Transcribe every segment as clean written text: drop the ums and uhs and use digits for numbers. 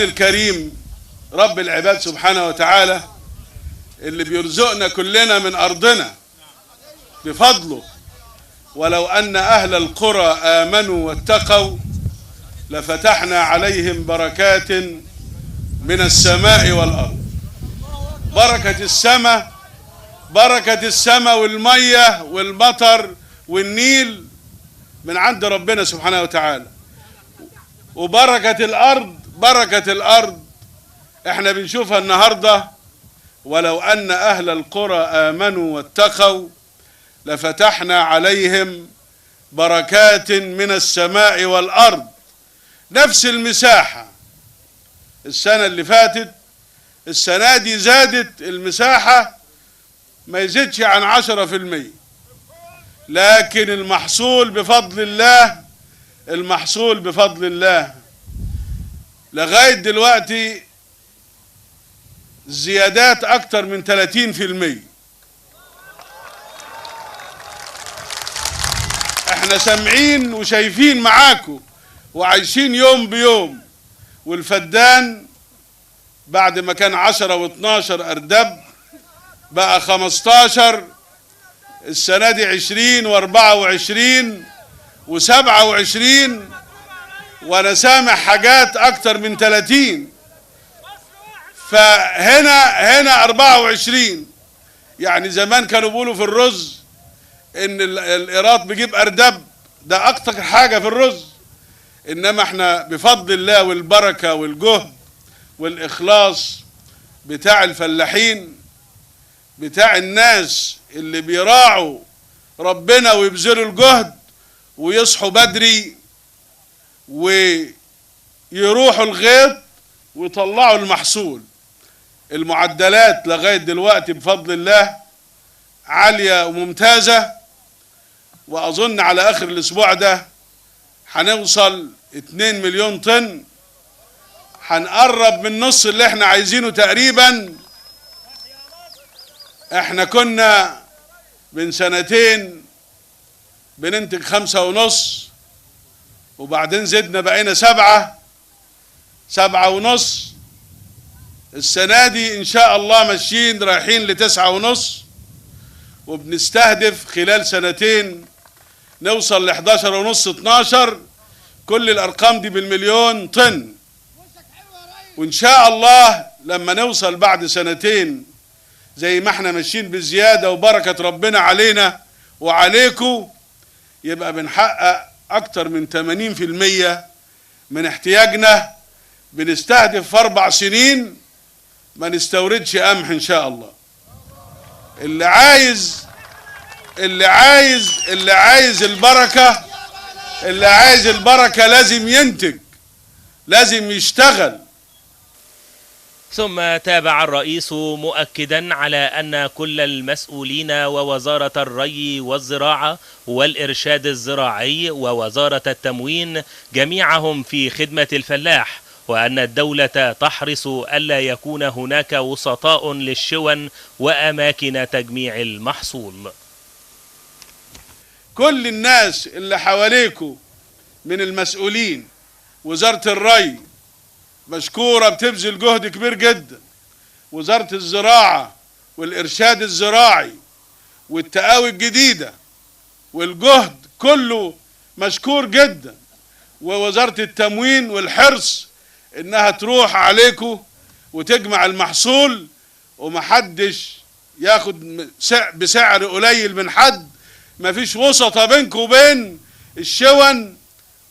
الكريم رب العباد سبحانه وتعالى اللي بيرزقنا كلنا من أرضنا بفضله. ولو أن أهل القرى آمنوا واتقوا لفتحنا عليهم بركات من السماء والأرض. بركة السماء، بركة السماء والمية والمطر والنيل من عند ربنا سبحانه وتعالى. وبركة الأرض، بركة الأرض احنا بنشوفها النهاردة. ولو أن أهل القرى آمنوا واتقوا لفتحنا عليهم بركات من السماء والأرض. نفس المساحة السنة اللي فاتت، السنة دي زادت المساحة ما يزيدش عن 10%، لكن المحصول بفضل الله، المحصول بفضل الله لغاية دلوقتي زيادات أكتر من 30%. احنا سامعين وشايفين معاكم وعايشين يوم بيوم. والفدان بعد ما كان 10 و12 أردب بقى 15، السنة دي 20 و24 و27، وأنا سامع حاجات أكتر من 30. فهنا 24. يعني زمان كانوا بيقولوا في الرز إن الإيراد بيجيب أردب، ده أكتر حاجة في الرز. إنما إحنا بفضل الله والبركة والجهد والإخلاص بتاع الفلاحين، بتاع الناس اللي بيراعوا ربنا ويبذلوا الجهد ويصحوا بدري ويروحوا الغيط ويطلعوا المحصول. المعدلات لغاية دلوقتي بفضل الله عالية وممتازة، وأظن على آخر الأسبوع ده هنوصل 2 مليون طن، هنقرب من نص اللي احنا عايزينه تقريبا. احنا كنا من سنتين بننتج 5.5، وبعدين زدنا بقينا 7، 7.5. السنة دي إن شاء الله ماشيين رايحين ل9.5، وبنستهدف خلال سنتين نوصل ل11.5، 12. كل الأرقام دي بالمليون طن. وإن شاء الله لما نوصل بعد سنتين زي ما احنا ماشيين بزيادة وبركة ربنا علينا وعليكم، يبقى بنحقق أكتر من 80% من احتياجنا. بنستهدف في 4 سنين ما نستوردش قمح إن شاء الله. اللي عايز اللي عايز اللي عايز البركة، اللي عايز البركة لازم ينتج، لازم يشتغل. ثم تابع الرئيس مؤكدا على أن كل المسؤولين ووزارة الري والزراعة والإرشاد الزراعي ووزارة التموين جميعهم في خدمة الفلاح، وأن الدولة تحرص ألا يكون هناك وسطاء للشون وأماكن تجميع المحصول. كل الناس اللي حواليكم من المسؤولين، وزارة الري مشكورة بتبذل جهد كبير جدا، وزارة الزراعة والإرشاد الزراعي والتقاوي الجديدة والجهد كله مشكور جدا، ووزارة التموين والحرص إنها تروح عليكم وتجمع المحصول ومحدش ياخد بسعر قليل من حد. مفيش وسطة بينكم وبين الشون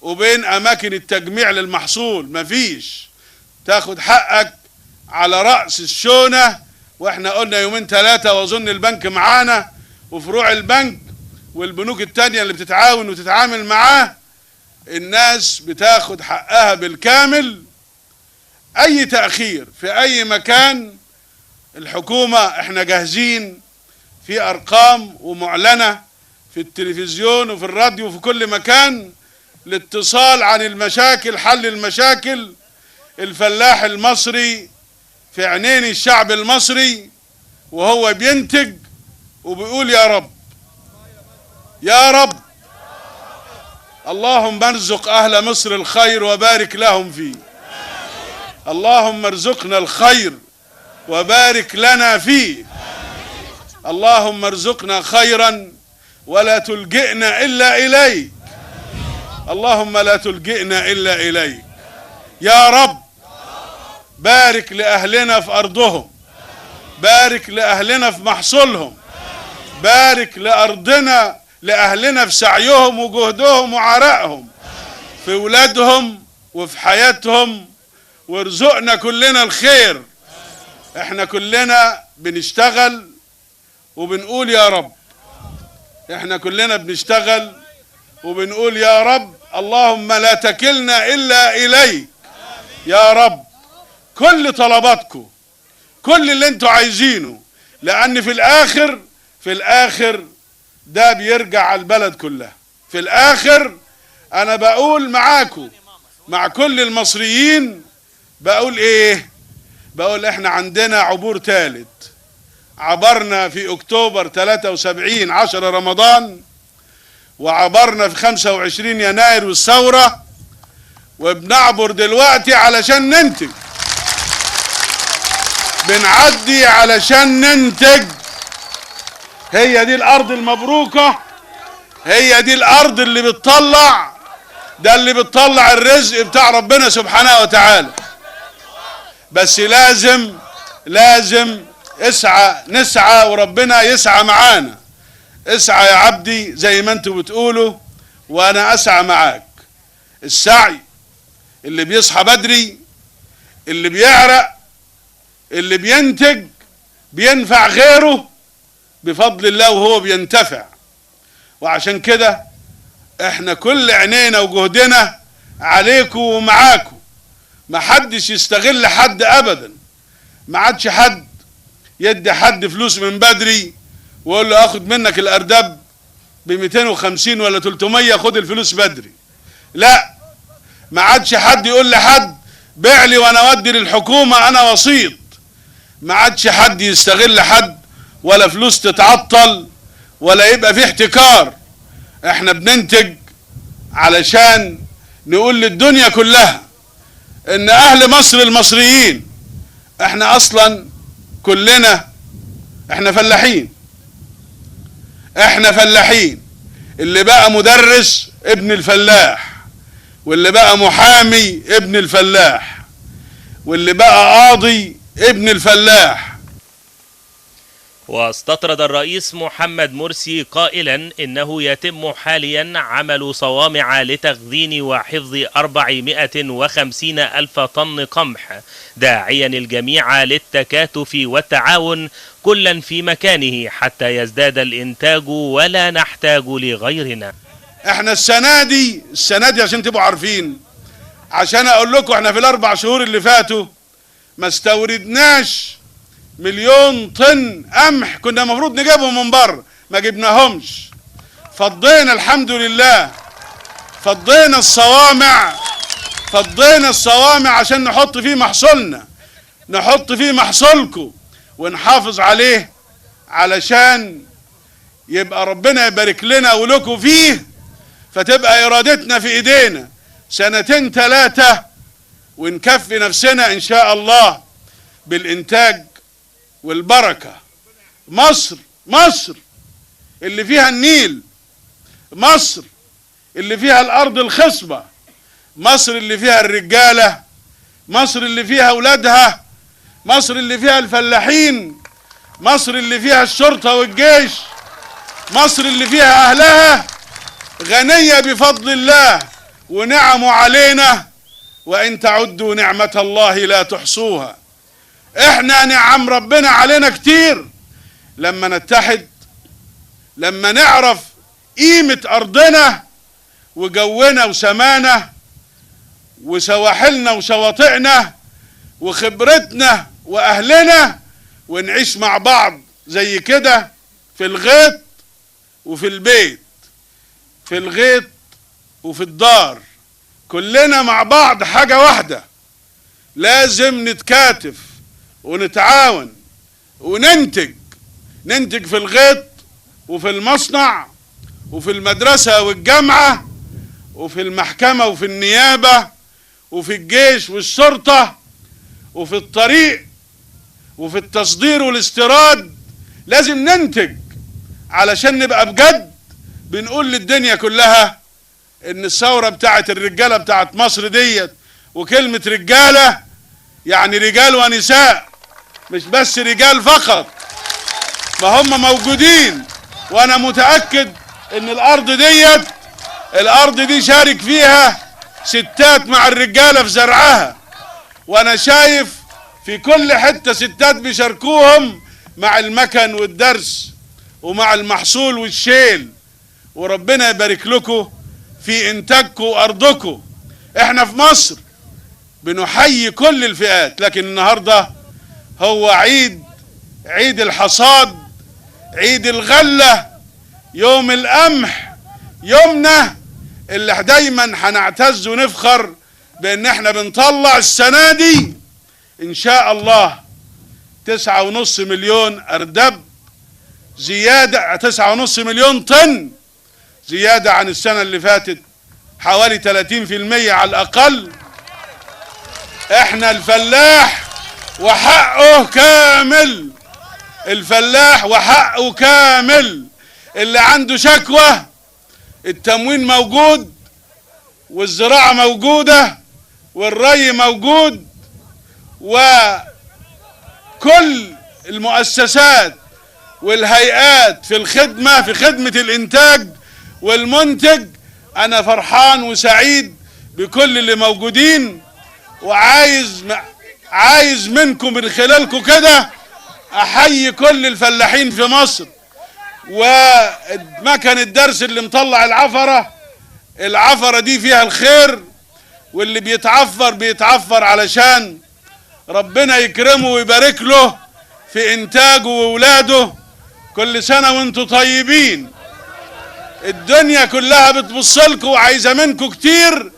وبين أماكن التجميع للمحصول، مفيش. تاخد حقك على رأس الشونة. واحنا قلنا يومين 3، واظن البنك معانا وفروع البنك والبنوك التانية اللي بتتعاون وتتعامل معاه، الناس بتاخد حقها بالكامل. اي تأخير في اي مكان الحكومة احنا جاهزين، في ارقام ومعلنة في التلفزيون وفي الراديو وفي كل مكان الاتصال عن المشاكل، حل المشاكل. الفلاح المصري في عينين الشعب المصري وهو بينتج وبيقول يا رب يا رب، اللهم ارزق أهل مصر الخير وبارك لهم فيه. اللهم ارزقنا الخير وبارك لنا فيه. اللهم ارزقنا خيرا ولا تلجئنا إلا إليك. اللهم لا تلجئنا إلا إليك يا رب. بارك لأهلنا في أرضهم، بارك لأهلنا في محصولهم، بارك لأرضنا، لأهلنا في سعيهم وجهدهم وعرقهم، في ولادهم وفي حياتهم، وارزقنا كلنا الخير. احنا كلنا بنشتغل وبنقول يا رب، احنا كلنا بنشتغل وبنقول يا رب، اللهم لا تكلنا إلا إليك يا رب. كل طلباتكم، كل اللي انتوا عايزينه، لأن في الآخر، في الآخر ده بيرجع على البلد كلها. في الآخر أنا بقول معاكم، مع كل المصريين، بقول إيه؟ بقول إحنا عندنا عبور ثالث. عبرنا في أكتوبر 73 10 رمضان، وعبرنا في 25 يناير والثورة، وبنعبر دلوقتي علشان ننتج، بنعدي علشان ننتج. هي دي الأرض المبروكة، هي دي الأرض اللي بتطلع، ده اللي بتطلع الرزق بتاع ربنا سبحانه وتعالى. بس لازم، لازم اسعى، نسعى وربنا يسعى معانا. اسعى يا عبدي زي ما انتوا بتقولوا، وانا اسعى معاك. السعي اللي بيصحى بدري، اللي بيعرق، اللي بينتج، بينفع غيره بفضل الله وهو بينتفع. وعشان كده احنا كل عينينا وجهدنا عليكم ومعاكم. ما حدش يستغل حد ابدا، ما عادش حد يدي حد فلوس من بدري ويقول له اخد منك الارداب ب 250 ولا 300، خد الفلوس بدري. لا، ما عادش حد يقول لحد بيع لي وانا اودي للحكومه، انا وسيط. ما عادش حد يستغل حد، ولا فلوس تتعطل، ولا يبقى في احتكار. احنا بننتج علشان نقول للدنيا كلها ان اهل مصر المصريين، احنا اصلا كلنا احنا فلاحين، احنا فلاحين. اللي بقى مدرس ابن الفلاح، واللي بقى محامي ابن الفلاح، واللي بقى قاضي ابن الفلاح. واستطرد الرئيس محمد مرسي قائلا إنه يتم حاليا عمل صوامع لتخزين وحفظ 450 ألف طن قمح، داعيا الجميع للتكاتف والتعاون كلا في مكانه حتى يزداد الإنتاج ولا نحتاج لغيرنا. احنا السنة دي، السنة دي عشان تبقوا عارفين، عشان اقول لكم احنا في ال4 شهور اللي فاتوا ما استوردناش 1,000,000 طن قمح كنا المفروض نجيبهم من بره، ما جبناهمش. فضينا الحمد لله، فضينا الصوامع، فضينا الصوامع عشان نحط فيه محصولنا، نحط فيه محصولكم ونحافظ عليه علشان يبقى ربنا يبارك لنا ولكم فيه، فتبقى إرادتنا في إيدينا 2 3 ونكفي نفسنا إن شاء الله بالإنتاج والبركة. مصر، مصر اللي فيها النيل، مصر اللي فيها الأرض الخصبة، مصر اللي فيها الرجالة، مصر اللي فيها أولادها، مصر اللي فيها الفلاحين، مصر اللي فيها الشرطة والجيش، مصر اللي فيها أهلها، غنية بفضل الله ونعمه علينا، وإن تعدوا نعمة الله لا تحصوها. احنا نعم ربنا علينا كتير. لما نتحد، لما نعرف قيمة أرضنا وجونا وسمانا وسواحلنا وشواطئنا وخبرتنا وأهلنا، ونعيش مع بعض زي كده في الغيط وفي البيت، في الغيط وفي الدار، كلنا مع بعض حاجة واحدة. لازم نتكاتف ونتعاون وننتج، ننتج في الغيط وفي المصنع وفي المدرسة والجامعة وفي المحكمة وفي النيابة وفي الجيش والشرطة. وفي الطريق وفي التصدير والاستيراد. لازم ننتج علشان نبقى بجد بنقول للدنيا كلها ان الثورة بتاعت الرجالة بتاعت مصر ديت، وكلمة رجالة يعني رجال ونساء، مش بس رجال فقط، ما هم موجودين. وانا متأكد ان الارض ديت، الارض دي شارك فيها ستات مع الرجالة في زرعها، وانا شايف في كل حتة ستات بيشاركوهم مع المكن والدرس ومع المحصول والشيل. وربنا يبارك لكم في انتاجكم وارضكم. احنا في مصر بنحيي كل الفئات، لكن النهارده هو عيد الحصاد، عيد الغلة، يوم القمح، يومنا اللي دايما هنعتز ونفخر بان احنا بنطلع السنة دي ان شاء الله 9.5 مليون اردب، زيادة 9.5 مليون طن، زيادة عن السنة اللي فاتت حوالي 30% على الأقل. احنا الفلاح وحقه كامل، الفلاح وحقه كامل. اللي عنده شكوى، التموين موجود والزراعة موجودة والري موجود، وكل المؤسسات والهيئات في الخدمة، في خدمة الإنتاج والمنتج. أنا فرحان وسعيد بكل اللي موجودين، وعايز منكم من خلالكم كده أحيي كل الفلاحين في مصر. ومكن الدرس اللي مطلع العفرة، العفرة دي فيها الخير، واللي بيتعفر بيتعفر علشان ربنا يكرمه ويبارك له في إنتاجه وولاده. كل سنة وانتم طيبين. الدنيا كلها بتبصلكوا وعايزة منكم كتير،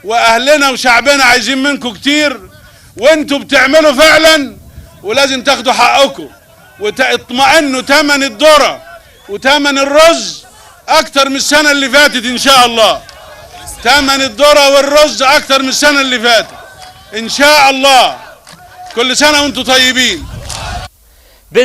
وأهلنا وشعبنا عايزين منكم كتير، وانتوا بتعملوا فعلا، ولازم تاخدوا حقكم وتطمئنوا. تمن الذرة وتمن الرز أكتر من السنة اللي فاتت إن شاء الله. تمن الذرة والرز أكتر من السنة اللي فاتت إن شاء الله. كل سنة وانتوا طيبين.